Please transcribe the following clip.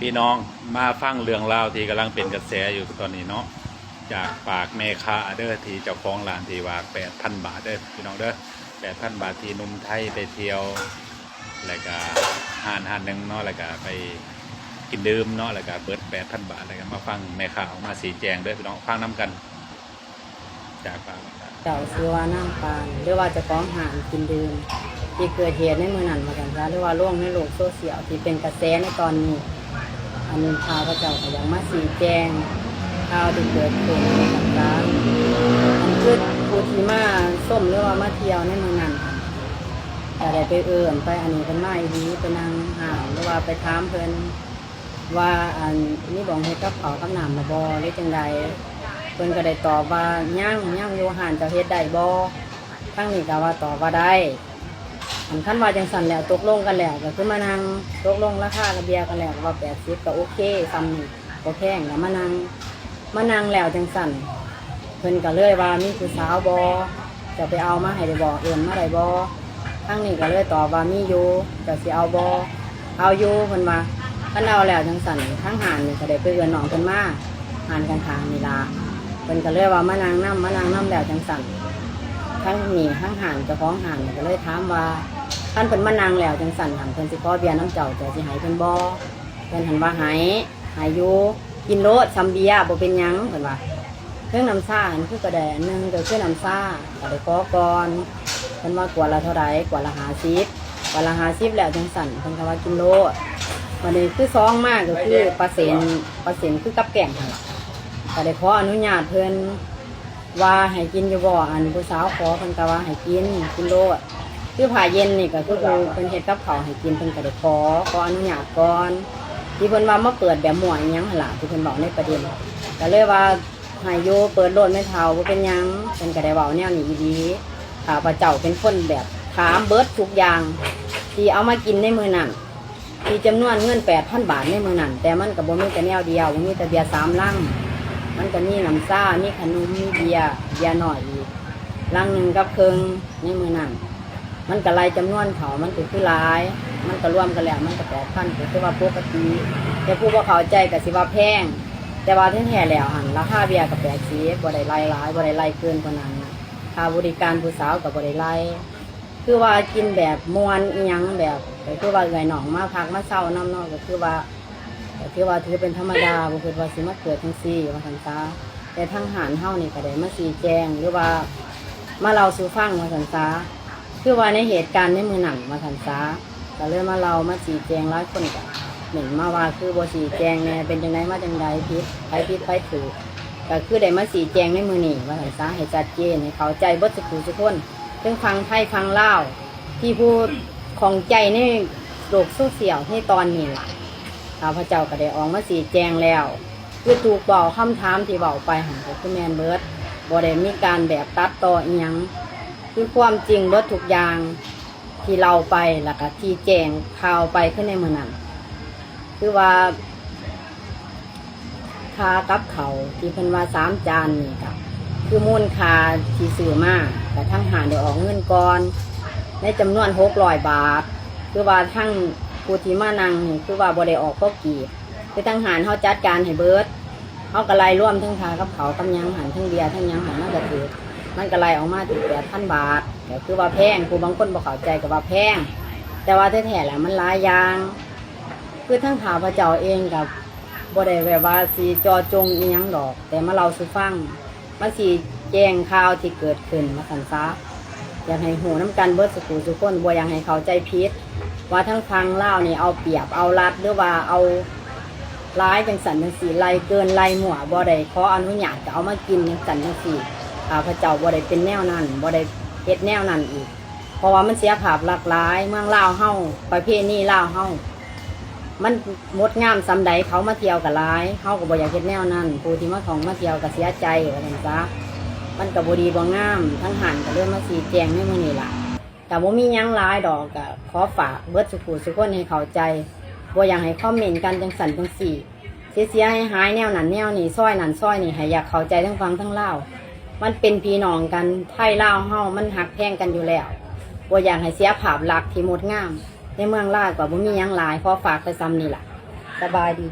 ພີ່ນ້ອງ ມາຟັງເລື່ອງລາວທີ່ກຳລັງເປັນກະແສຢູ່ຕອນນີ້ເນາະ ຈາກປາກແມ່ຄ້າເດີ ທີ່ເຈົ້າຂອງຮ້ານທີ່ວ່າແປດພັນບາດເດີ ພີ່ນ້ອງເດີ ແປດພັນບາດ ທີ່ໜຸ່ມໄທໄປທ່ຽວ ແລ້ວກະຮ້ານຮ້ານໜຶ່ງເນາະ ແລ້ວກະໄປກິນດື່ມເນາະ ແລ້ວກະເບິດແປດພັນບາດ ແລ້ວກະມາຟັງແມ່ຄ້າອອກມາຊີ້ແຈງເດີ ພີ່ນ້ອງ ຟັງນຳກັນ. ຈາກປາກ ເຈົ້າຊື່ວ່ານາງປານ ຫຼືວ່າເຈົ້າຂອງຮ້ານກິນດື່ມ ທີ່ເກີດເຫດໃນມື້ນັ້ນວ່າຊັ້ນຊະ ຫຼືວ່າລົງໃນໂລກໂຊຊຽວທີ່ເປັນກະແສໃນຕອນນີ້ ອັນຂ້າພະເຈົ້າກໍຢາກມາຊີ້ແຈງຂ່າວທີ່ເກີດຂຶ້ນວ່າຊັ້ນຊະ ອັນຄືຜູ້ທີ່ມາຊົມ ຫຼືວ່າມາທ່ຽວໃນມື້ນັ້ນ ກໍໄດ້ໄປເອີ້ນໄປອັນນີ້ເພິ່ນມາອີ່ຫຼີ ໄປນັ່ງຫ້າງ ຫຼືວ່າໄປຖາມເພິ່ນ ວ່າ ອັນ ມີບ່ອນເຮັດກັບເຂົ້າກັບນ້ຳລະບໍ່ ຫຼືຈັ່ງໃດ? ເພິ່ນກໍໄດ້ຕອບວ່າ ຍັງ ຍັງຢູ່ ຮ້ານເຈົ້າເຮັດໄດ້ບໍ່? ທາງນີ້ກໍວ່າຕອບວ່າໄດ້ ອັນ ຄັນວ່າຈັ່ງຊັ້ນແລ້ວ ຕົກລົງກັນແລ້ວ ກໍຄືມານັ່ງ ຕົກລົງລາຄາລະເບຍກັນແລ້ວ ວ່າແປດສິບ ກໍໂອເຄ ສ່ຳນີ້ ບໍ່ແພງ ກໍມານັ່ງ ມານັ່ງແລ້ວຈັ່ງຊັ້ນ ເພິ່ນກໍເລີຍວ່າ ມີຜູ້ສາວບໍ່? ເຈົ້າໄປເອົາມາໃຫ້ໄດ້ບໍ່? ເອີ້ນມາໄດ້ບໍ່? ທາງນີ້ກໍເລີຍຕອບວ່າ ມີຢູ່ ເຈົ້າຊິເອົາບໍ່? ເອົາຢູ່ ເພິ່ນວ່າ. ຄັນເອົາແລ້ວຈັ່ງຊັ້ນ ທາງຮ້ານນີ້ກໍໄດ້ໄປເອີ້ນນ້ອງເພິ່ນມາ ຮ້ານຂ້າງໆນີ້ລະ ເພິ່ນກໍເລີຍວ່າ ມານັ່ງນຳ ມານັ່ງນຳແລ້ວຈັ່ງຊັ້ນ ທາງນີ້ ທາງຮ້ານ ເຈົ້າຂອງຮ້ານນີ້ກໍເລີຍຖາມວ່າ ຄັນເພິ່ນມານັ່ງແລ້ວຈັ່ງຊັ້ນ ຫັ້ນ ເພິ່ນຊິຂໍເບຍນຳເຈົ້າ ເຈົ້າຊິໃຫ້ເພິ່ນບໍ່? ເພິ່ນຫັ້ນວ່າໃຫ້ ໃຫ້ຢູ່ ກິນໂລດ ສ່ຳເບຍ ບໍ່ເປັນຫຍັງ ເພິ່ນວ່າ. ເທິງນ້ຳຊາຫັ້ນຄືກໍໄດ້ອັນໜຶ່ງ ກໍຄືນ້ຳຊາກໍໄດ້ຂໍກ່ອນ ເພິ່ນວ່າກວດລະເທົ່າໃດ? ກວດລະຫ້າສິບ ກວດລະຫ້າສິບແລ້ວຈັ່ງຊັ້ນ ເພິ່ນກໍວ່າກິນໂລດ. ບັດນີ້ຄືສອງມາກໍຄືປາເຊັນ ປາເຊັນຄືກັບແກ້ມຫັ້ນລະ ກໍໄດ້ຂໍອະນຸຍາດເພິ່ນ ວ່າໃຫ້ກິນຢູ່ບໍ່? ອັນຜູ້ສາວຂໍ ເພິ່ນກໍວ່າໃຫ້ກິນ ກິນໂລດ. ຄືຜ້າເຢັນນີ້ກໍຄືຜູ້ເພິ່ນເຮັດກັບເຂົ້າໃຫ້ກິນ ເພິ່ນກໍໄດ້ຂໍ ຂໍອະນຸຍາດກ່ອນ ທີ່ເພິ່ນວ່າມາເປີດແບບມົ້ວອີ່ຫຍັງຫັ້ນລະ ທີ່ເພິ່ນເວົ້າໃນປະເດັນ ກໍເລີຍວ່າໃຫ້ຢູ່ ເປີດໂລດແມ່ເຖົ້າ ບໍ່ເປັນຫຍັງ. ເພິ່ນກໍໄດ້ເວົ້າແນວນີ້ອີ່ຫຼີ. ຂ້າພະເຈົ້າເປັນຄົນແບບຖາມເບິດທຸກຢ່າງ ທີ່ເອົາມາກິນໃນມື້ນັ້ນ ທີ່ຈຳນວນເງິນແປດພັນບາດໃນມື້ນັ້ນ ແຕ່ມັນກໍບໍ່ມີແຕ່ແນວດຽວ ບໍ່ມີແຕ່ເບຍສາມລັງ ມັນກໍມີນ້ຳຊາ ມີຂະໜົມ ມີເບຍ ເບຍນ້ອຍອີກລັງໜຶ່ງກັບເຄິ່ງໃນມື້ນັ້ນ ມັນກໍໄລ່ຈຳນວນເຂົ້າ ມັນກໍຄືຫຼາຍ ມັນກໍລວມກັນແລ້ວ ມັນກໍແປດພັນ ກໍຄືວ່າປົກກະຕິ ແຕ່ຜູ້ບໍ່ເຂົ້າໃຈກໍຊິວ່າແພງ ແຕ່ວ່າແທ້ໆແລ້ວຫັ້ນ ລາຄາເບຍກໍແປດສິບ ບໍ່ໄດ້ໄລ່ຫຼາຍ ບໍ່ໄດ້ໄລ່ເກີນກວ່ານັ້ນ ຄ່າບໍລິການຜູ້ສາວກໍບໍ່ໄດ້ໄລ່ ຄືວ່າກິນແບບມ່ວນອີ່ຫຍັງແບບ ກໍຄືວ່າເອື້ອຍນ້ອງມາພັກມາເຊົານຳເນາະ ກໍຄືວ່າ ກໍຖືວ່າຖືເປັນທຳມະດາ ບໍ່ຄິດວ່າຊິມາເກີດຈັ່ງຊີ້ວ່າຊັ້ນຊະ. ແຕ່ທາງຮ້ານເຮົານີ້ກໍໄດ້ມາຊີ້ແຈງ ຫຼືວ່າມາເລົ່າສູ່ຟັງວ່າຊັ້ນຊະ ຄືວ່າໃນເຫດການໃນມື້ນັ້ນວ່າຊັ້ນຊະ ກໍເລີຍມາເລົ່າມາຊີ້ແຈງ. ຫຼາຍຄົນກໍເມັ້ນມາວ່າ ຄືບໍ່ຊີ້ແຈງແດ່ ເປັນຈັ່ງໃດມາຈັ່ງໃດ ຜິດ ໃຜຜິດໃຜຖືກ ກໍຄືໄດ້ມາຊີ້ແຈງໃນມື້ນີ້ວ່າຊັ້ນຊະ ໃຫ້ຊັດເຈນ ໃຫ້ເຂົ້າໃຈເບິດສູ່ຜູ້ສູ່ຄົນ ເຖິງຝັ່ງໄທຝັ່ງລາວ ທີ່ຜູ້ຂ້ອງໃຈໃນໂລກໂຊຊຽວໃນຕອນນີ້ລະ ຂ້າພະເຈົ້າກໍໄດ້ອອກມາຊີ້ແຈງແລ້ວ ຄືທຸກເວົ້າ ຄຳຖາມທີ່ເວົ້າໄປຫັ້ນກໍຄືແມ່ນເບິດ ບໍ່ໄດ້ມີການແບບຕັດຕໍ່ອີ່ຫຍັງ ຄືຄວາມຈິງເບິດທຸກຢ່າງທີ່ເລົ່າໄປ ແລ້ວກໍທີ່ແຈ້ງຂ່າວໄປຄືໃນມື້ນັ້ນ ຄືວ່າ ຄ່າກັບເຂົ້າທີ່ເພິ່ນວ່າສາມຈານນີ້ ກໍຄືມູນຄ່າທີ່ຊື້ມາ ກໍທາງຮ້ານໄດ້ອອກເງິນກ່ອນໃນຈຳນວນຫົກຮ້ອຍບາດ ຄືວ່າທັງຜູ້ທີ່ມານັ່ງນີ້ ຄືວ່າບໍ່ໄດ້ອອກເພາະກີບ ຄືທາງຮ້ານເຮົາຈັດການໃຫ້ເບິດ ເຮົາກໍໄລ່ລວມທັງຄ່າກັບເຂົ້າກັບຫຍັງຫັ້ນ ທັງເບຍທັງຫຍັງຫັ້ນ ມັນກໍຖືກ ມັນກໍໄລ່ອອກມາຖືກແປດພັນບາດ ກໍຄືວ່າແພງ ຜູ້ບາງຄົນບໍ່ເຂົ້າໃຈກໍວ່າແພງ ແຕ່ວ່າແທ້ໆແລ້ວມັນຫຼາຍຢ່າງ ຄືທາງຂ້າພະເຈົ້າເອງກໍບໍ່ໄດ້ແບບວ່າຊິເຈາະຈົງອີ່ຫຍັງດອກ ແຕ່ມາເລົ່າສູ່ຟັງ ມາຊີ້ແຈງຂ່າວທີ່ເກີດຂຶ້ນວ່າຊັ້ນຊະ ຢາກໃຫ້ຮູ້ນຳກັນເບິດສູ່ຜູ້ສູ່ຄົນ ບໍ່ຢາກໃຫ້ເຂົ້າໃຈຜິດ ວ່າທາງຝັ່ງລາວນີ້ເອົາປຽບເອົາລັດ ຫຼືວ່າເອົາຫຼາຍຈັ່ງຊັ້ນຈັ່ງຊີ້ ໄລ່ເກີນໄລ່ມົ້ວ ບໍ່ໄດ້ຂໍອະນຸຍາດກໍເອົາມາກິນຈັ່ງຊັ້ນຈັ່ງຊີ້ ຂ້າພະເຈົ້າບໍ່ໄດ້ເປັນແນວນັ້ນ ບໍ່ໄດ້ເຮັດແນວນັ້ນອີກ ເພາະວ່າມັນເສຍພາບລັກຫຼາຍ ເມືອງລາວເຮົາ ປະເພນີລາວເຮົາ ມັນງົດງາມສ່ຳໃດ ເຂົາມາທ່ຽວກໍຫຼາຍ ເຮົາກໍບໍ່ຢາກເຮັດແນວນັ້ນ ຜູ້ທີ່ມາທ່ອງມາທ່ຽວກໍເສຍໃຈວ່າຊັ້ນຊະ ມັນກໍບໍ່ດີບໍ່ງາມ ທາງຮ້ານກໍເລີຍມາຊີ້ແຈງໃນມື້ນີ້ລະ ກໍບໍ່ມີຫຍັງຫຼາຍດອກ ກໍຂໍຝາກເບິດສູ່ຜູ້ສູ່ຄົນໃຫ້ເຂົ້າໃຈ ບໍ່ຢາກໃຫ້ຄອມເມັນກັນຈັ່ງຊັ້ນຈັ່ງຊີ້ ເສຍໆຫາຍໆ ແນວນັ້ນແນວນີ້ ຊອຍນັ້ນຊອຍນີ້ ໃຫ້ຢາກເຂົ້າໃຈທັງຝັ່ງທັງລາວ ມັນເປັນພີ່ນ້ອງກັນ ໄທລາວເຮົາມັນຮັກແພງກັນຢູ່ແລ້ວ ບໍ່ຢາກໃຫ້ເສຍພາບລັກທີ່ງົດງາມ ໃນເມືອງລາວກໍບໍ່ມີຫຍັງຫຼາຍ ຂໍຝາກໄປສ່ຳນີ້ລະ ສະບາຍດີ.